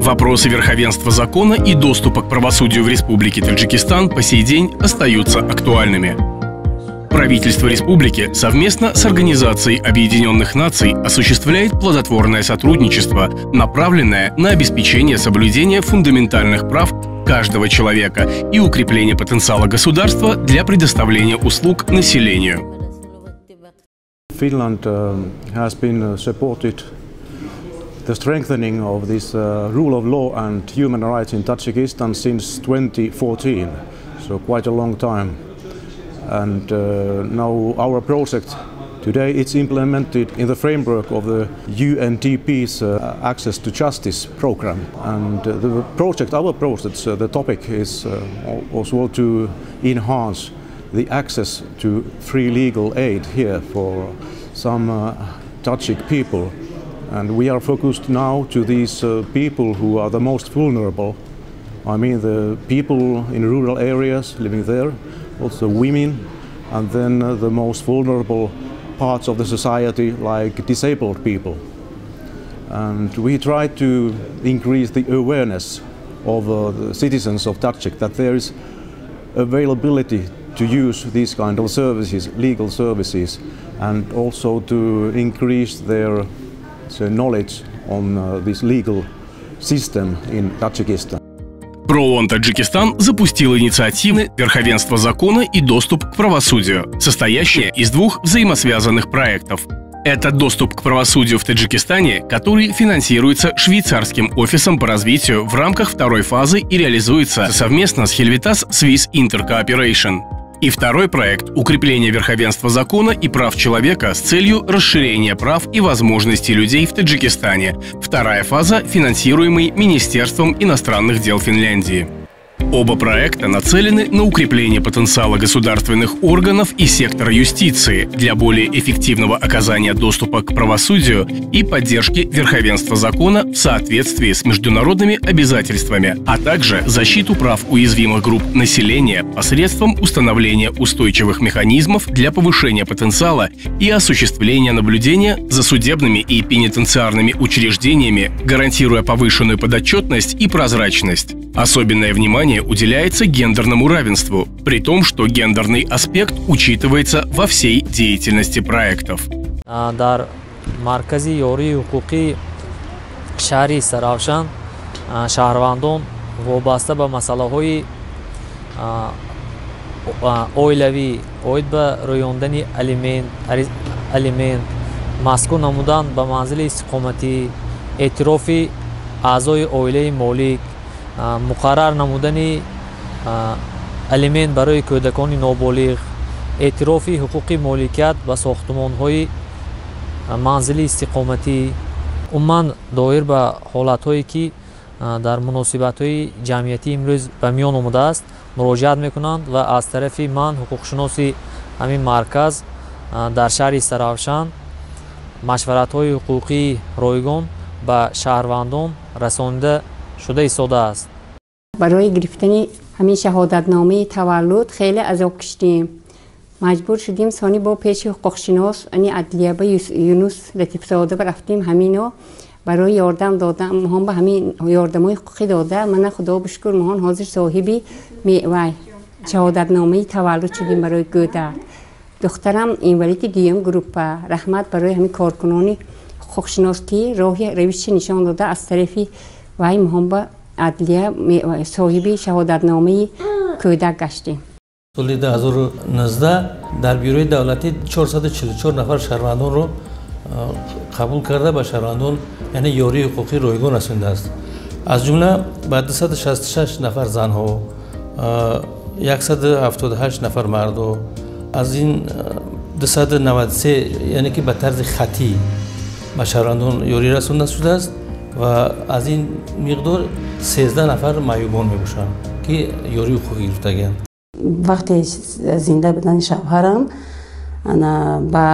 Вопросы верховенства закона и доступа к правосудию в Республике Таджикистан по сей день остаются актуальными. Правительство республики совместно с Организацией Объединенных Наций осуществляет плодотворное сотрудничество, направленное на обеспечение соблюдения фундаментальных прав каждого человека и укрепление потенциала государства для предоставления услуг населению. Finland has been supported the strengthening of this rule of law and human rights in Tajikistan since 2014, so quite a long time. And now our project today, it's implemented in the framework of the UNDP's Access to Justice program. And the project, our project, the topic is also to enhance the access to free legal aid here for some Tajik people. And we are focused now to these people who are the most vulnerable. I mean the people in rural areas living there, also women, and then the most vulnerable parts of the society like disabled people. And we try to increase the awareness of the citizens of Tajik that there is availability to use these kind of services, legal services, and also to increase their knowledge on this legal system in Tajikistan. ПРООН Таджикистан запустил инициативы «Верховенство закона и доступ к правосудию», состоящие из двух взаимосвязанных проектов. Это доступ к правосудию в Таджикистане, который финансируется швейцарским офисом по развитию в рамках второй фазы и реализуется совместно с Helvetas Swiss Intercooperation. И второй проект – укрепление верховенства закона и прав человека с целью расширения прав и возможностей людей в Таджикистане. Вторая фаза, финансируемый Министерством иностранных дел Финляндии. Оба проекта нацелены на укрепление потенциала государственных органов и сектора юстиции для более эффективного оказания доступа к правосудию и поддержки верховенства закона в соответствии с международными обязательствами, а также защиту прав уязвимых групп населения посредством установления устойчивых механизмов для повышения потенциала и осуществления наблюдения за судебными и пенитенциарными учреждениями, гарантируя повышенную подотчетность и прозрачность. Особенное внимание уделяется гендерному равенству, при том, что гендерный аспект учитывается во всей деятельности проектов. Дар маркази ёрии ҳуқуқии шаҳри Истаравшан шаҳрвандон вобаста ба масъалаҳои оилавӣ, оид ба рӯёндани алимент, маскун намудан ба манзили истиқоматӣ, эътирофи аъзои оилаи молик, муқаррар намудани алимент барои кӯдакони ноболиғ, эътирофи ҳуқуқи моликият ба сохтумонҳои манзили истиқоматӣ, умуман доир ба ҳолатҳое ки дар муносибатҳои ҷамъиятӣ имрӯз ба миён омадааст, муроҷиат мекунанд ва аз тарафи ман, ҳуқуқшиноси ҳамин марказ дар шаҳри Истаравшан, машваратҳои ҳуқуқии ройгон ба шаҳрвандон расонида шуда истодааст. Барои гирифтани ҳамин шаҳодатномаи таваллуд хеле азоб киштем. Маҷбур шудем сони бо пеши ҳуқуқшинос ани адлия ба Юнус Латифзода рафтем. Ҳамино барои ёрдам дода, моҳон ба ҳамин ёрдамои ҳуқуқӣ дода. Мана худо бишукр, моҳон ҳозир соҳиби мевай шаҳодатномаи таваллуд шудем барои кӯдак. Духтарам инвалиди дуюм группа. Раҳмат барои ҳамин коркунони ҳуқуқшинос ки роҳи равиши нишон дода, аз тарафи вай моҳон ба адлия соҳиби шаҳодатномаи кӯдак гаштем. Соли 2019 дар бюрои давлатӣ 444 нафар шаҳрвандонро қабул карда, ба шаҳрвандон яъне ёрии ҳуқуқии ройгон расондааст. Аз ҷумла ба 266 нафар занҳо, 178 нафар мардо, аз ин 293 яъне ки ба тарзи хаттӣ ба шаҳрвандон ёрӣ расонда шудааст ва аз ин миқдор 13 нафар маъюбон мебошанд, ки ёрии ҳуқуқӣ гирифтагианд. Вақте зинда будани шавҳарам ба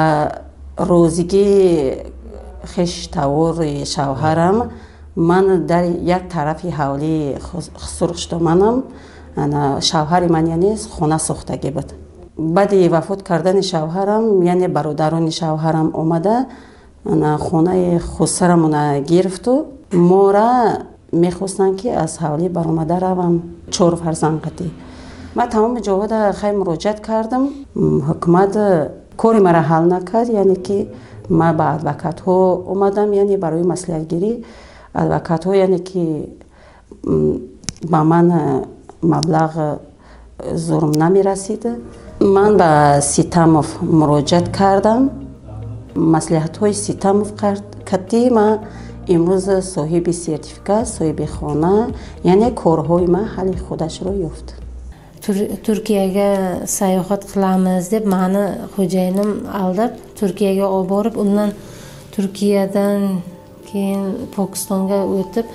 розигии хештавори шавҳарам ман дар як тарафи ҳавлии Сурхштоманам шавҳари ман яъне хона сохтагӣ буд. Баъди вафот кардани шавҳарам яъне бародарони шавҳарам омада хонаи хусарамона гирифту мора Мехостанд, ки аз ҳавлӣ баромада равам, чор фарзанд қатӣ. Ман тамоми ҷоҳода хай муроҷиат кардам, ҳукумат кори маро ҳал накард. Яъне ки ман ба адвокатҳо омадам, яъне барои маслиҳатгирӣ. Адвокатҳо, яъне ки ба ман маблағ зурм намерасид. Ман ба Ситамов муроҷиат кардам. Маслиҳатҳои Ситамов кати ман имрӯз соҳиби сертификат, соҳиби хона, яъне корҳои ман ҳалли худашро ёфт. Turkiyaga sayohat qilamiz deb mani xo'jayinim aldab, Turkiyaga olib borib, undan, Turkiyadan keyin Pokistonga o'tib,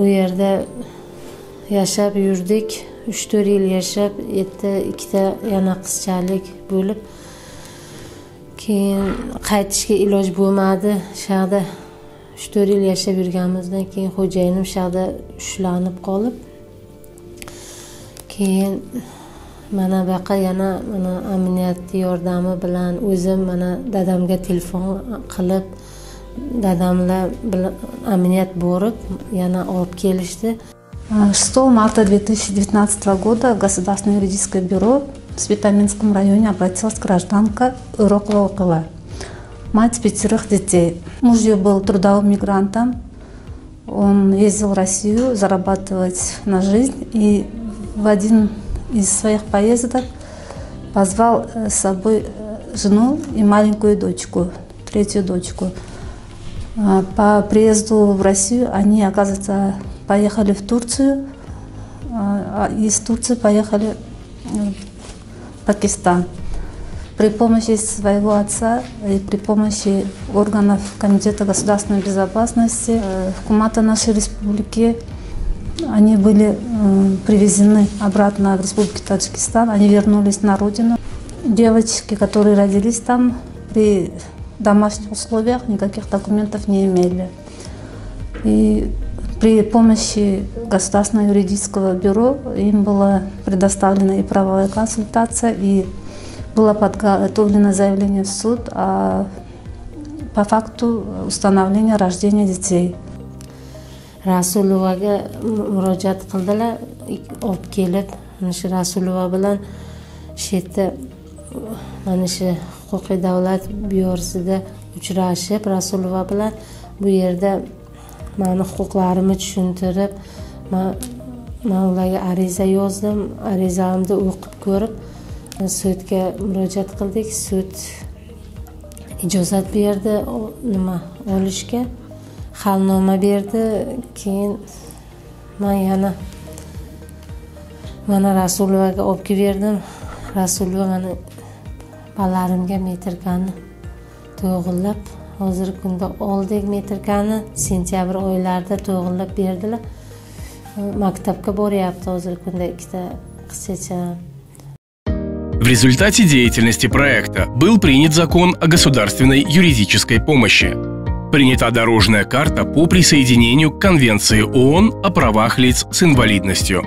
u yerda yashab yurdik. 3-4 yil yashab, yerda ikkita yana qizchalik bo'lib, keyin qaytishga iloj bo'lmadi. Shu yoqda 3-4 yil yashab yurganimizdan keyin xo'jayinim shu yoqda ushlanib qolib, keyin mana bu yoqqa yana mana amniyat yordami bilan o'zim mana dadamga telefon qilib, dadamlar bilan amniyat borib, yana olib kelishdi. 6 марта 2019 года в Государственное юридическое бюро в Спитаменском районе обратилась гражданка Урокова Окыла, мать пятерых детей. Муж ее был трудовым мигрантом. Он ездил в Россию зарабатывать на жизнь и в один из своих поездок позвал с собой жену и маленькую дочку, третью дочку. По приезду в Россию они, оказывается, поехали в Турцию, из Турции поехали в Пакистан. При помощи своего отца и при помощи органов Комитета государственной безопасности Хукумата нашей республики они были привезены обратно в Республику Таджикистан, они вернулись на родину. Девочки, которые родились там при домашних условиях, никаких документов не имели. И при помощи Государственного юридического бюро им была предоставлена и правовая консультация, и было подготовлено заявление в суд по факту установления рождения детей. Rasulovaga murojaat qildilar, olib kelib, mana shu Rasulova bilan shu yerda, mana shu huquqiy davlat byurosida uchrashib, Rasulova bilan bu yerda mani huquqlarimni tushuntirib, man ularga ariza yozdim. Arizamni o'qib ko'rib, sudga murojaat qildik. Sud ijozat berdi nima olishga, halnoma berdi. Keyin man yana mana Rasulovaga olib kelib berdim. Rasulova mana bolalarimga metrikani to'g'irlab, hozirgi kunda oldik metrikani, sentyabr oylarida to'g'irlab berdilar. Maktabga boryapti hozirgi kunda ikkita qizchacha. В результате деятельности проекта был принят закон о государственной юридической помощи. Принята дорожная карта по присоединению к Конвенции ООН о правах лиц с инвалидностью.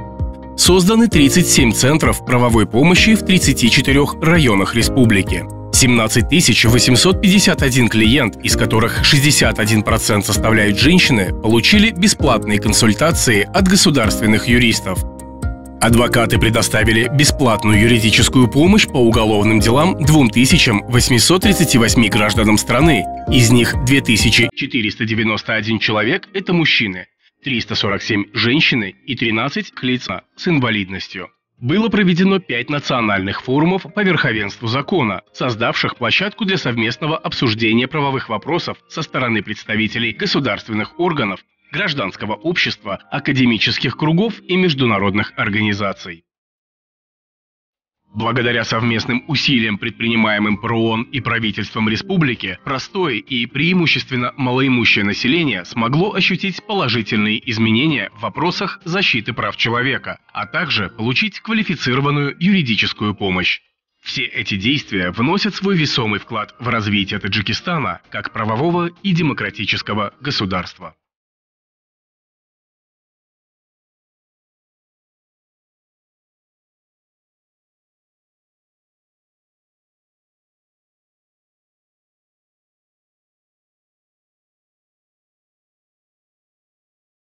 Созданы 37 центров правовой помощи в 34 районах республики. 17 851 клиент, из которых 61% составляют женщины, получили бесплатные консультации от государственных юристов. Адвокаты предоставили бесплатную юридическую помощь по уголовным делам 2838 гражданам страны. Из них 2491 человек – это мужчины, 347 – женщины и 13 лиц с инвалидностью. Было проведено пять национальных форумов по верховенству закона, создавших площадку для совместного обсуждения правовых вопросов со стороны представителей государственных органов, гражданского общества, академических кругов и международных организаций. Благодаря совместным усилиям, предпринимаемым ПРООН и правительством республики, простое и преимущественно малоимущее население смогло ощутить положительные изменения в вопросах защиты прав человека, а также получить квалифицированную юридическую помощь. Все эти действия вносят свой весомый вклад в развитие Таджикистана как правового и демократического государства.